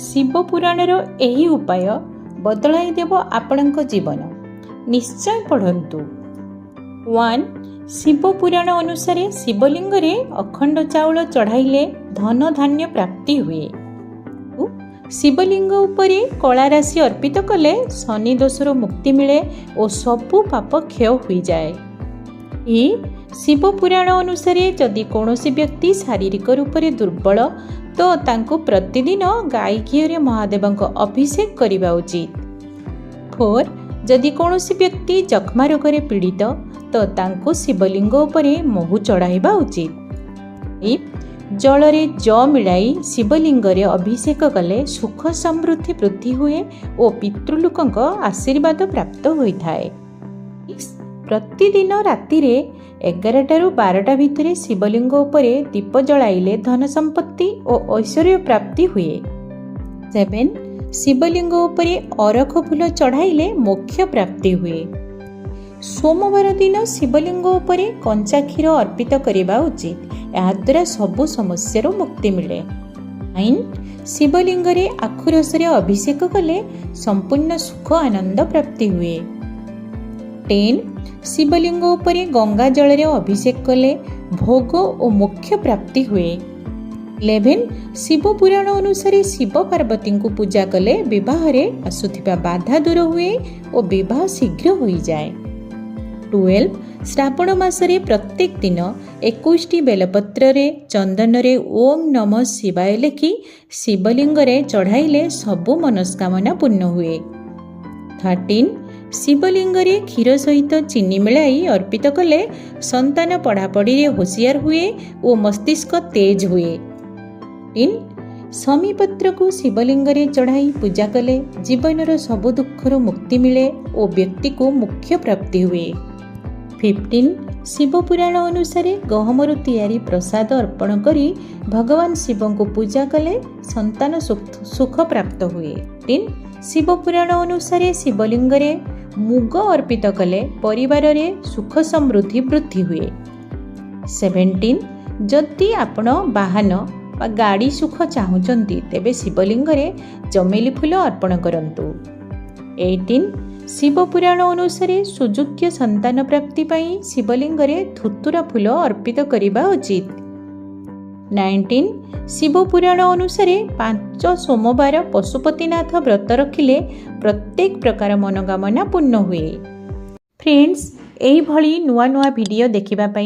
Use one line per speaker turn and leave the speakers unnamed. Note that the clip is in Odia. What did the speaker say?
ଶିବ ପୁରାଣର ଏହି ଉପାୟ ବଦଳାଇ ଦେବ ଆପଣଙ୍କ ଜୀବନ। ନିଶ୍ଚୟ ପଢ଼ନ୍ତୁ। 1. ଶିବ ପୁରାଣ ଅନୁସାରେ ଶିବଲିଙ୍ଗରେ ଅଖଣ୍ଡ ଚାଉଳ ଚଢ଼ାଇଲେ ଧନ ଧାନ୍ୟ ପ୍ରାପ୍ତି ହୁଏ। 2. ଶିବଲିଙ୍ଗ ଉପରେ କଳା ରାଶି ଅର୍ପିତ କଲେ ଶନି ଦୋଷରୁ ମୁକ୍ତି ମିଳେ ଓ ସବୁ ପାପ କ୍ଷୟ ହୋଇଯାଏ। 3. ଶିବ ପୁରାଣ ଅନୁସାରେ ଯଦି କୌଣସି ବ୍ୟକ୍ତି ଶାରୀରିକ ରୂପରେ ଦୁର୍ବଳ, ତ ତାଙ୍କୁ ପ୍ରତିଦିନ ଗାଈ ଘିଅରେ ମହାଦେବଙ୍କ ଅଭିଷେକ କରିବା ଉଚିତ। 4. ଯଦି କୌଣସି ବ୍ୟକ୍ତି ଯକ୍ଷ୍ମା ରୋଗରେ ପୀଡ଼ିତ, ତ ତାଙ୍କୁ ଶିବଲିଙ୍ଗ ଉପରେ ମହୁ ଚଢ଼ାଇବା ଉଚିତ। 5. ଜଳରେ ଯଅ ମିଳାଇ ଶିବଲିଙ୍ଗରେ ଅଭିଷେକ କଲେ ସୁଖ ସମୃଦ୍ଧି ବୃଦ୍ଧି ହୁଏ ଓ ପିତୃଲୋକଙ୍କ ଆଶୀର୍ବାଦ ପ୍ରାପ୍ତ ହୋଇଥାଏ। 6. ପ୍ରତିଦିନ ରାତିରେ 11ଟାରୁ 12ଟା ଭିତରେ ଶିବଲିଙ୍ଗ ଉପରେ ଦୀପ ଜଳାଇଲେ ଧନ ସମ୍ପତ୍ତି ଓ ଐଶ୍ୱର୍ଯ୍ୟ ପ୍ରାପ୍ତି ହୁଏ। 7. ଶିବଲିଙ୍ଗ ଉପରେ ଅରଖ ଫୁଲ ଚଢ଼ାଇଲେ ମୋକ୍ଷ ପ୍ରାପ୍ତି ହୁଏ। ସୋମବାର ଦିନ ଶିବଲିଙ୍ଗ ଉପରେ କଞ୍ଚା କ୍ଷୀର ଅର୍ପିତ କରିବା ଉଚିତ। ଏହାଦ୍ୱାରା ସବୁ ସମସ୍ୟାରୁ ମୁକ୍ତି ମିଳେ। 9. ଶିବଲିଙ୍ଗରେ ଆଖୁ ରସରେ ଅଭିଷେକ କଲେ ସମ୍ପୂର୍ଣ୍ଣ ସୁଖ ଆନନ୍ଦ ପ୍ରାପ୍ତି ହୁଏ। 10. ଶିବଲିଙ୍ଗ ଉପରେ ଗଙ୍ଗା ଜଳରେ ଅଭିଷେକ କଲେ ଭୋଗ ଓ ମୋକ୍ଷ ପ୍ରାପ୍ତି ହୁଏ। 11. ଶିବ ପୁରାଣ ଅନୁସାରେ ଶିବ ପାର୍ବତୀଙ୍କୁ ପୂଜା କଲେ ବିବାହରେ ଆସୁଥିବା ବାଧା ଦୂର ହୁଏ ଓ ବିବାହ ଶୀଘ୍ର ହୋଇଯାଏ। 12. ଶ୍ରାବଣ ମାସରେ ପ୍ରତ୍ୟେକ ଦିନ 21ଟି ବେଲପତ୍ରରେ ଚନ୍ଦନରେ ଓಂ ନମ ଶିବାୟ ଲେଖି ଶିବଲିଙ୍ଗରେ ଚଢ଼ାଇଲେ ସବୁ ମନସ୍କାମନା ପୂର୍ଣ୍ଣ ହୁଏ। 13. ଶିବଲିଙ୍ଗରେ କ୍ଷୀର ସହିତ ଚିନି ମିଳାଇ ଅର୍ପିତ କଲେ ସନ୍ତାନ ପଢ଼ାପଢ଼ିରେ ହୋସିଆର ହୁଏ ଓ ମସ୍ତିଷ୍କ ତେଜ ହୁଏ। 14. ଶମୀପତ୍ରକୁ ଶିବଲିଙ୍ଗରେ ଚଢ଼ାଇ ପୂଜା କଲେ ଜୀବନର ସବୁ ଦୁଃଖରୁ ମୁକ୍ତି ମିଳେ ଓ ବ୍ୟକ୍ତିକୁ ମୋକ୍ଷ ପ୍ରାପ୍ତି ହୁଏ। 15. ଶିବପୁରାଣ ଅନୁସାରେ ଗହମରୁ ତିଆରି ପ୍ରସାଦ ଅର୍ପଣ କରି ଭଗବାନ ଶିବଙ୍କୁ ପୂଜା କଲେ ସନ୍ତାନ ସୁଖ ପ୍ରାପ୍ତ ହୁଏ। 15. ଶିବପୁରାଣ ଅନୁସାରେ ଶିବଲିଙ୍ଗରେ ମୁଗ ଅର୍ପିତ କଲେ ପରିବାରରେ ସୁଖ ସମୃଦ୍ଧି ବୃଦ୍ଧି ହୁଏ। 17. ଯଦି ଆପଣ ବାହନ ବା ଗାଡ଼ି ସୁଖ ଚାହୁଁଛନ୍ତି, ତେବେ ଶିବଲିଙ୍ଗରେ ଚମେଲି ଫୁଲ ଅର୍ପଣ କରନ୍ତୁ। 18. ଶିବପୁରାଣ ଅନୁସାରେ ସୁଯୋଗ୍ୟ ସନ୍ତାନ ପ୍ରାପ୍ତି ପାଇଁ ଶିବଲିଙ୍ଗରେ ଧୁତୁରା ଫୁଲ ଅର୍ପିତ କରିବା ଉଚିତ। 19. ଶିବପୁରାଣ ଅନୁସାରେ 5 ସୋମବାର ପଶୁପତିନାଥ ବ୍ରତ ରଖିଲେ ପ୍ରତ୍ୟେକ ପ୍ରକାର ମନୋକାମନା ପୂର୍ଣ୍ଣ ହୁଏ। ଫ୍ରେଣ୍ଡସ୍, ଏହିଭଳି ନୂଆ ନୂଆ ଭିଡ଼ିଓ ଦେଖିବା ପାଇଁ